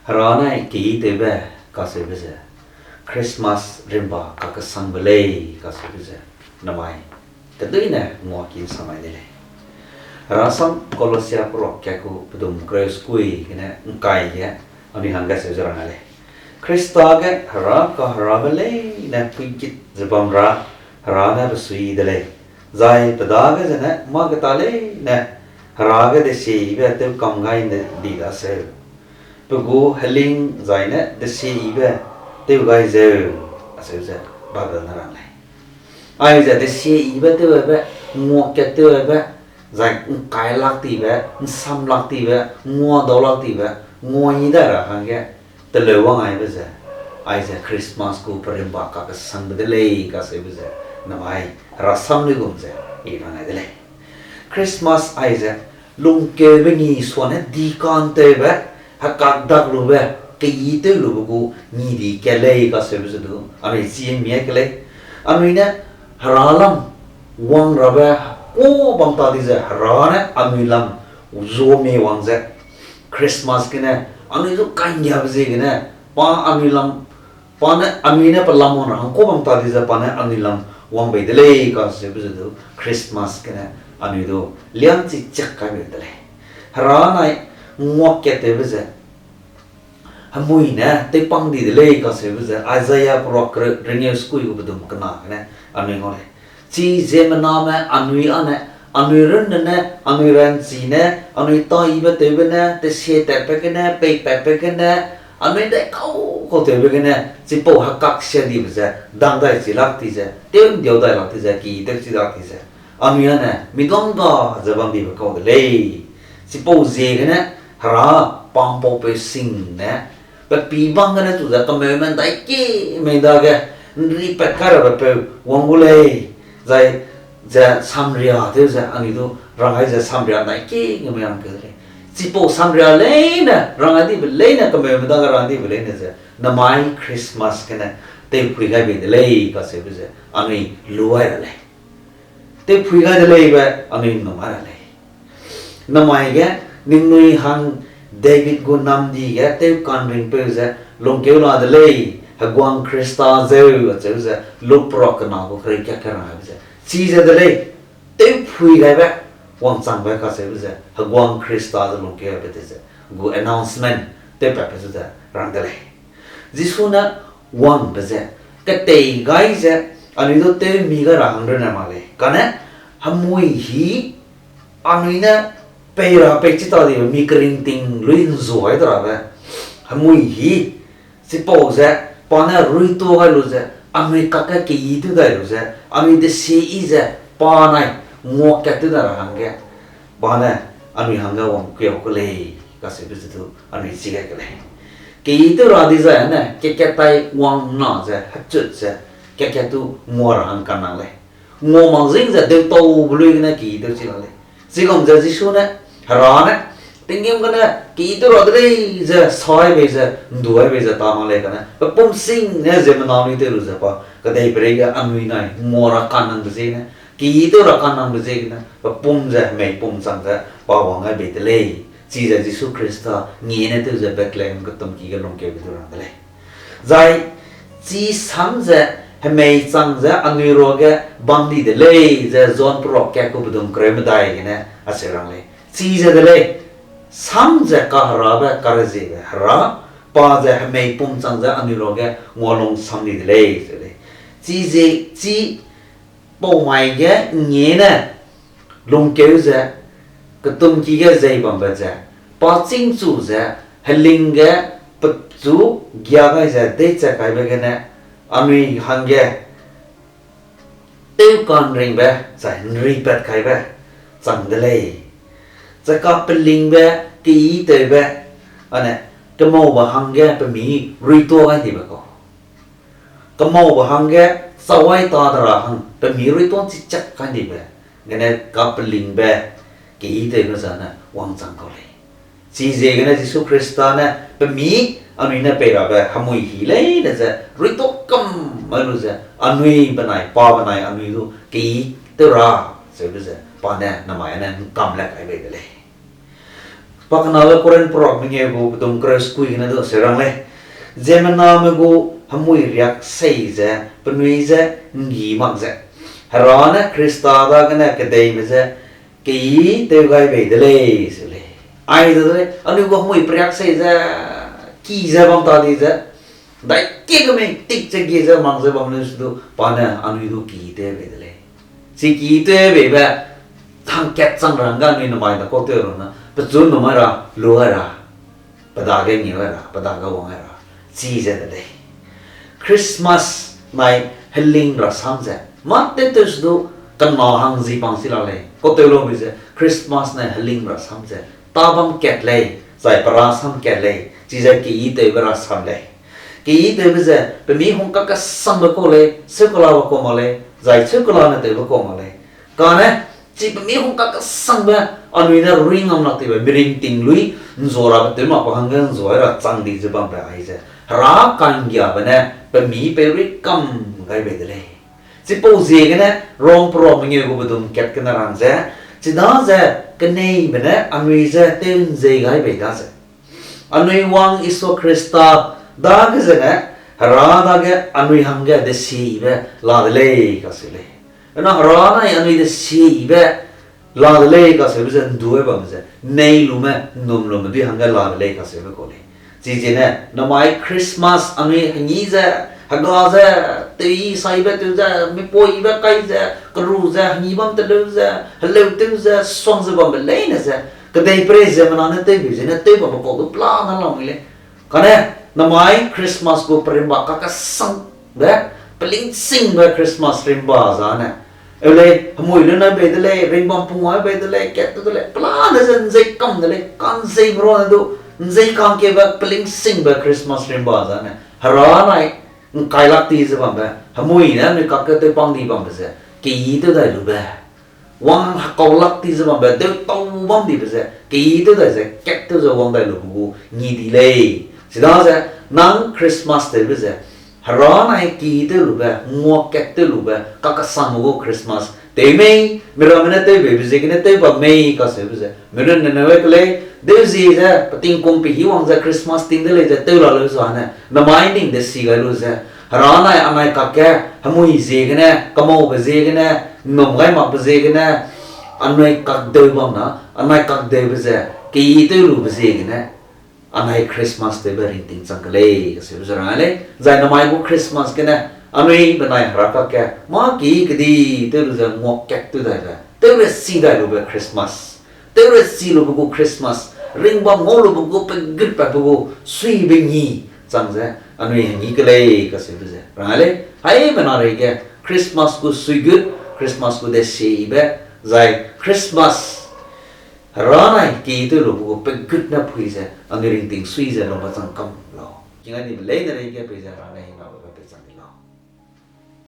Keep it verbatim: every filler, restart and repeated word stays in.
Hera nai keyi tewbe kacheube ze, Christmas rimba kakesangbe lei kacheube ze, namai keduine nguaki ’nsamai de lei. Herasam Kolosia perak kat gu pedum kereu sekui gene ’ngkai ge anui hangge seu ze rang lei: Khrista ge Hera kaherabe leine puikit ze bam ra Hera ne pe sui de lei, zai pe dage zene mâ keta leine Hera ge desieyibe tewkam gai ’ndi daseu. Pe gu heling zai ne desieyibe tew gai zeu, acheu ze Bible ne rang lei. Aize desieyibe tewbe, nguakat tewbe, zai ’ngkai lak tibe, ’nsam lak tibe, nguadau lak tibe, nguayi dai ra hangge teleu wang aibe ze, aize Christmas gu perimba kakesangbe de lei kacheube ze, namai herasam luigum ze i rang ai de lei. Christmas aize lungkeube ngi suane dikantewbe, hekak dak lube, keyi tew lube gu ngi di kat lei kacheube ze du anui chî mie ke lei. Anui ne Hera lam wang rabe ku bam ta di ze Hera ne anui lam zuame wang ze, Christmas gene anui du ka'nggiabe ziegene, pa anui lam, pa ne anui ne pe lam wang ra hang ku bam ta di ze pa ne anui lam wang bei de lei kacheube ze du Christmas gene anui du liangchi chak kai bei de lei. Hera nai nguakat tewbe ze hemui ne tewpang di de lei kacheube ze Isaiah perak kereu ringeu sekui gu pedum kena gene anui ngau lei. Chi ziemmename anui â ne, anui runne ne, anui ranchi ne, anui taibe tewbe ne, tesie tatbe gene, peipatbe gene, anui dai kau kau tewbe gene, chipau hekak sia dibe ze dang dai chi lak ti ze, tew ’ndiau dai lak ti ze, ki tew chi lak ti ze, anui â ne miduangga ze bam dibe kau de lei. Chipau ziegene Hera pangpaupeu sing ne, pe pî bang gene chu ze kemeume ’ndaiki mei dage ’nripat kai rabe peu wang gu lei, zai ze samria tew ze anui du rang ai ze samria ’ndaiki ge mei rang keu de lei. Chipau samria leine rang ai dibe leine, kemeume dage rang dibe leine ze namai Christmas gene tewphui gai bei de lei kacheube ze anui lu ai ra lei. Tewphui gai de leibe anui ’nnum ai ra lei. Namai ge ningnui hang David gu namdi ge tewka'nringpeu ze lungkeu la de lei, heguang Khrista zeu, acheu ze Luk perak kena gu kereu kat ge rang aibe ze. Chize de lei, tewphui gaibe, wangchangbe kacheube ze heguang Khrista ze lungkeu aibe de ze gu announcement tewpatbe zu ze rang de lei. Jisu ne wangbe ze, ketei gai ze, anui du tewmi gai ra hang runne mak lei. Kane, hemui hî, anui ne pei ra pei chi ta dibe mi keringting lui ’nzu ai de rabe hemui hî, chipau ze, pa ne ruituâ gai lu ze, anui kakge keyi tew dai lu ze, anui desieyi ze, pa nai nguakat tew dai ra hangge, pa ne anui hangge wangkeu ke lei kacheube ze du anui chi gai ke lei. Keyi tew ra dizai ne, kat-kat tai wang na ze, hechut ze, kat-kat tu ngua ra hang kanang lei. Ngua mak zing ze deutaube lui gene keyi tew chi la lei. Chigum ze Jisu ne, Hera ne, tinggîm gene keyi tew ra de lei ze sai bei ze, ’nduai bei ze ta mak lei kane, pe pum sing ne ziemmena lui tew lu ze pa, kedeipereige anui nai ngua ra kanangbe ziegene, keyi tew ra kanangbe ziegene, pe pum ze hemei pum chang ze pa wang gai bei de lei. Chize Jisu Khrista ngiene tew ze Bethlehem ketumki ge lungkeube du rang de lei. Zai, chi sam ze hemei chang ze anui ruage bam di de lei ze John perak kat gu pedum kereu medai gene acheu rang lei. Chize de lei, sam ze kaherabe kareziebe Hera, pa ze hemei pum chang ze anui ruage ngualung sam di de lei ze lei. Chize, chi pau mai ge ngiene lungkeu ze, ketumki ge zei bambe ze, pa chîngchu ze, heling ge pechu gia gai ze deichat kaibe gene, anui hangge tewka'nringbe zai ’nripat kaibe chang de lei. Chaka pelingbe, keyi tewbe, ane, kemaube hangge pemi ruituâ gai dibe kau. Kemaube hangge chawai ta de ra hang pemi ruituâ chi chak kai dibe, gene kapelingbe, keyi tewbe zane wangchang kau lei. Chiziegene Jisu Khrista ne pemi anui ne pei rabe hemui hî leine ze ruituâ kam mai lu ze anui benai, pa benai anui du keyi tew ra, zeube ze pa ne namai ne ’ngkam le kai bei de lei. Pakenabe Korinth perak mengeu gu pedum kereu sekui gene du seu rang lei. Ziemmename gu hemui riak sei ze, penui je nggi mak ze, Hera ne Khrista dagene kedeibe je keyi tew gai bei de lei, seu lei. Aize de lei, anui gu hemui periak sei ze, ki ze bam ta di ze, dai kie ge mei tik ze gie ze mak ze bam lu se du, pa ne anui du keyi tew bei de lei. Chi keyi tew beibe, hangkat chang ra hangge anui namai da kau tew ra na, pechu namai ra, lu gai ra, pe dage ngeu gai ra, pe dage wang gai ra, chize de lei. Christmas nai heling rasam ze, mâ tew tew se du, kena hang zi pang si la lei. Kau tew lau mi ze, Christmas nai heling rasam ze, tâ bam kat lei, zai pe rasam kat lei, chize keyi tewbe rasam lei. Keyi tewbe ze, pe mi hungkak kesangbe kau lei, seukelabe kau mak lei, zai seukelane tewbe kau mak lei. Kane, chi pe mi hungkak kesangbe, anui ne ring ngam lak tibe, miring ting lui, nzua rabe tew mak pa hangge nzua ra chang di ze bambe aize, Hera ka'nggiabe ne, pe mi peirui kam gai bei de lei. Chipau ziegene, Rom perak mengeu gu pedum kat gene rang ze, chidaze, keneibe ne, anui je tew nzei gai bei daze, anui wang Isua Khrista dage zene, Hera dage anui hangge desiebe la de lei kaseu lei. Ena Hera nai anui desiebe la de lei kaseube ze nduai bam ze, nei lume, nnum lume dui hangge la de lei kaseube kau lei. Chiziegene, namai Christmas anui hengi ze, hega ze, tei saibe tew ze, mipoibe kai ze, keru ze, hengi bam teleu ze, heleu tew ze, suang ze bambe leine ze, kedei perei ziemmena ne tewbe ziegene tew bambe kau du pelane lamui lei. Kane, namai Christmas gu perimba kakesangbe, pelingsingbe Christmas rimba zane, eu lei, hemui lune bei de lei, ringbam pungwai bei de lei, kat tew de lei, pelane ze nzei kam de lei, ka'nzeibe rane du, nzei ka'ngkebe pelingsingbe Christmas rimba zane, Hera nai, ngkai lak ti ze bambe, hemui ne anui kakge tew pang di bambe ze, keyi tew dai lube. Wang hekau lak ti ze bambe, deutau bam dibe ze, keyi tew dai ze, kat tew ze wang dai lube gu ngi di lei. Chidaze, nang Christmas tewbe ze, Hera nai keyi tew lube, nguakat tew lube, kakesangbe gu Christmas tew mei, miramme ne tewbeibe ziegene tew bam mei kaseube ze, mirunne ne wai ke lei, deu zie ze, petingkum pehî wang ze Christmas ting de lei ze tew la leu zane, namai ning desi gai lu ze, Hera nai anai kakge, hemui ziegene, kemaube ziegene, nnum gai makbe ziegene, anui kakdeu bam na, anai kakdeube ze, keyi tew lube ziegene, anai Christmas tewbe ringting chang ke lei, kaseube ze rang lei. Zai namai gu Christmas gene, anui benai Hera kakge, mâ keyi kedi tew lu ze nguakat tew daibe, tew resi dai lube Christmas. Tew resi lube gu Christmas, ringbam ngau lube gu pegutpatbe gu suibe ngi chang ze, anui hengi ke lei kaseube ze rang lei. Haimena reige, Christmas gu suigut, Christmas gu desiebe, zai Christmas, Hera nai keyi tew lube gu pegut ne pui ze, anui ringting sui ze lungbe chang kam lau. Kingai nibe leine reige peize Hera ne hing lau.